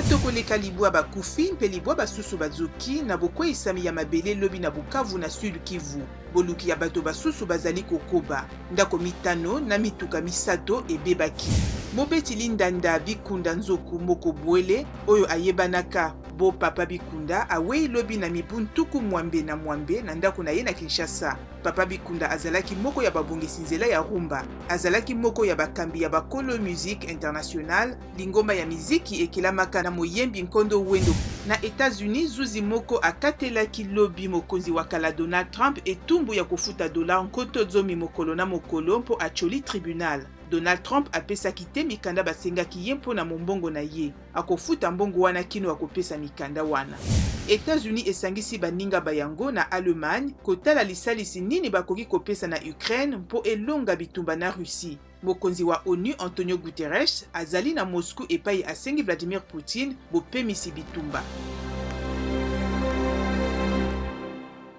Bato koleka libwa bakufi mpe libwa basusu bazoki na bokweyisami ya mabele lobi na Bukavu na Sud Kivu. Boluki ya bato basusu bazali kokoba. Ndako mitano na mituka misato ebebaki. Mobeti lindanda Bikunda Nzoku Moko Bwele oyo ayebanaka bo Papa Bikunda awei lobi na mibu 66 na ndako na ye na Kinshasa. Papa Bikunda azalaki moko ya babongisi nzela ya rumba. Azalaki moko ya bakambi ya Bakolo Musique Internationale, lingomba ya miziki ekelamaka na moyembi Nkondo Wendo. Na Etats-Unis, zuzi moko akatelaki lobi mokonzi wa kala Donald Trump etumbu ya kofuta dollar 10,000 mokolo na mokolo mpo acholi tribunal. Donald Trump apesaki te mikanda basengaki ye mpo na mombongo na ye. Akofuta mbongo wana kino akopesa mikanda wana. Etats-Unis esangisi baninga ba yango na Allemagne kotala lisalisi nini bakoki kopesa na Ukraine mpo elonga bitumba na Russie. Mokonzi wa onu Antonio Guterres azali na Moscou epayi asengi Vladimir Poutine bopemisi bitumba.